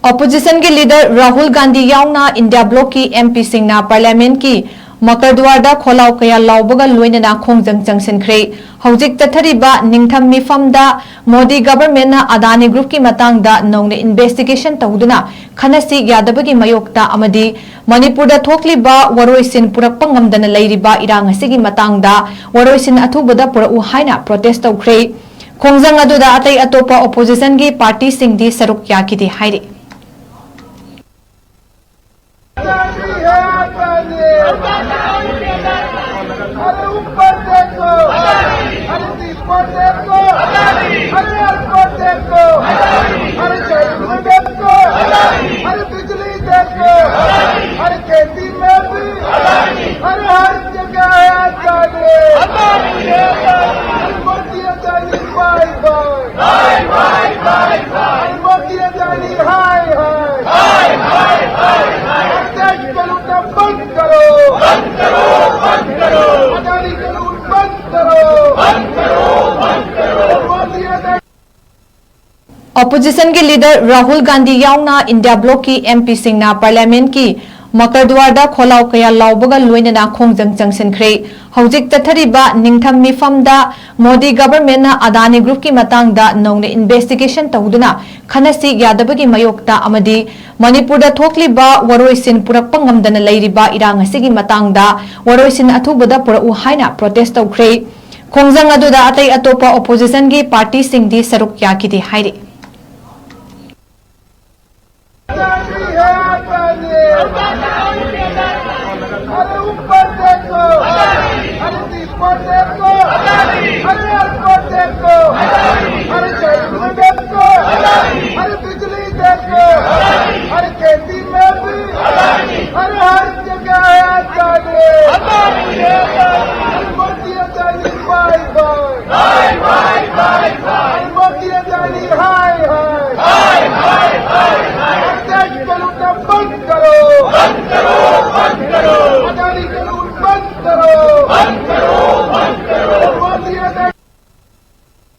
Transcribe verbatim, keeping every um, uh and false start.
ꯑꯣꯄꯣꯖꯤꯁꯟꯒꯤ leader Rahul Gandhi ꯌꯥꯎꯅ India ꯕ꯭ꯂꯣꯛꯀꯤ M ꯄꯤꯁꯤꯡꯅ ꯄꯥꯔꯂꯤꯌꯥꯃꯦꯟꯠꯀꯤ ꯃꯀꯔꯗ꯭ꯋꯥꯔꯗ ꯈꯣꯜꯂꯥꯎ ꯀꯌꯥ ꯂꯥꯎꯕꯒ ꯂꯣꯏꯅꯅ ꯈꯣꯡꯖꯪ ꯆꯪꯁꯤꯟꯈ꯭ꯔꯦ꯫ ꯍꯧꯖꯤꯛ ꯆꯠꯊꯔꯤꯕ ꯅꯤꯡꯊꯝ ꯃꯤꯐꯝꯗ ꯃꯣꯗꯤ ꯒꯚꯔꯟꯃꯦꯟꯠꯅ ꯑꯗꯥꯅꯤ ꯒ꯭ꯔꯨꯞꯀꯤ ꯃꯇꯥꯡꯗ ꯅꯧꯅ ꯏꯟꯚꯦꯁꯇꯤꯒꯦꯁꯟ ꯇꯧꯗꯨꯅ ꯈꯟꯅꯁꯤ ꯌꯥꯗꯕꯒꯤ ꯃꯥꯌꯣꯛꯇ ꯑꯃꯗꯤ ꯃꯅꯤꯄꯨꯔꯗ ꯊꯣꯛꯂꯤꯕ ꯋꯥꯔꯣꯏꯁꯤꯟ ꯄꯨꯔꯛꯄ ꯉꯝꯗꯅ ꯂꯩꯔꯤꯕ ꯏꯔꯥꯡ ꯑꯁꯤꯒꯤ ꯃꯇꯥꯡꯗ ꯋꯥꯔꯣꯏꯁꯤꯟ ꯑꯊꯨꯕꯗ ꯄꯨꯔꯛꯎ ꯍꯥꯏꯅ ꯄ꯭ꯔꯣꯇꯦꯁ ꯇꯧꯈ꯭ꯔꯦ꯫ ꯈꯣꯡꯖꯪ ꯑꯗꯨꯗ ꯑꯇꯩ ꯑꯇꯣꯞꯄ ꯑꯣꯄꯣꯖꯤꯁꯟꯒꯤ ꯄꯥꯔꯇꯤꯁꯤꯡꯗꯤ ꯁꯔꯨꯛ ꯌꯥꯈꯤꯗꯦ ꯍꯥꯏꯔꯤ꯫ अरे ऊपर देखो, अरे दीपक देखो, अरे अर्पण देखो, अरे जल देखो, अरे बिजली देखो, अरे खेती में भी, अरे हर जगह है अदानी। अरे मोदी अदानी बाय बाय। मोदी अदानी हाय हाय। अदानी का लूटना बंद करो। अदानी का लूट बंद करो। मोदी अदानी ऑपोजिशन के लीडर राहुल गांधी ꯌꯥꯎꯅ ꯏꯟꯗꯤꯌꯥ ꯕ꯭ꯂꯣꯛꯀꯤ ꯑꯦꯝ ꯄꯤꯁꯤꯡꯅ ꯄꯥꯔꯂꯤꯌꯥꯃꯦꯟꯠꯀꯤ ꯃꯀꯔꯗ꯭ꯋꯥꯔꯗ ꯈꯣꯜꯂꯥꯎ ꯀꯌꯥ ꯂꯥꯎꯕꯒ ꯂꯣꯏꯅꯅ ꯈꯣꯡꯖꯪ ꯆꯪꯁꯤꯟꯈ꯭ꯔꯦ꯫ ꯍꯧꯖꯤꯛ ꯆꯠꯊꯔꯤꯕ ꯅꯤꯡꯊꯝ ꯃꯤꯐꯝꯗ ꯃꯣꯗꯤ ꯒꯚꯔꯟꯃꯦꯟꯠꯅ ꯑꯗꯥꯅꯤ ꯒ꯭ꯔꯨꯞꯀꯤ ꯃꯇꯥꯡꯗ ꯅꯧꯅ ꯏꯟꯚꯦꯁꯇꯤꯒꯦꯁꯟ ꯇꯧꯗꯨꯅ ꯈꯟꯅꯁꯤ ꯌꯥꯗꯕꯒꯤ ꯃꯥꯌꯣꯛꯇ ꯑꯃꯗꯤ ꯃꯅꯤꯄꯨꯔꯗ ꯊꯣꯛꯂꯤꯕ ꯋꯥꯔꯣꯏꯁꯤꯟ ꯄꯨꯔꯛꯄ ꯉꯝꯗꯅ ꯂꯩꯔꯤꯕ ꯏꯔꯥꯡ ꯑꯁꯤꯒꯤ ꯃꯇꯥꯡꯗ ꯋꯥꯔꯣꯏꯁꯤꯟ ꯑꯊꯨꯕꯗ ꯄꯨꯔꯛꯎ ꯍꯥꯏꯅ ꯄ꯭ꯔꯣꯇꯦꯁ ꯇꯧꯈ꯭ꯔꯦ꯫ ꯈꯣꯡꯖꯪ ꯑꯗꯨꯗ ꯑꯇꯩ ꯑꯇꯣꯞꯄ ꯑꯣꯄꯣꯖꯤꯁꯟꯒꯤ ꯄꯥꯔꯇꯤꯁꯤꯡꯗꯤ ꯁꯔꯨꯛ ꯌꯥꯈꯤꯗꯦ ꯍꯥꯏꯔꯤ꯫ अरे ऊपर देखो, अरे दीपक देखो, अरे अर्पण देखो, अरे जल देखो, अरे बिजली देखो, अरे खेती में भी, अरे हर जगह है अदानी। अरे मोदी अदानी बाय बाय। अरे मोदी अदानी हाय हाय।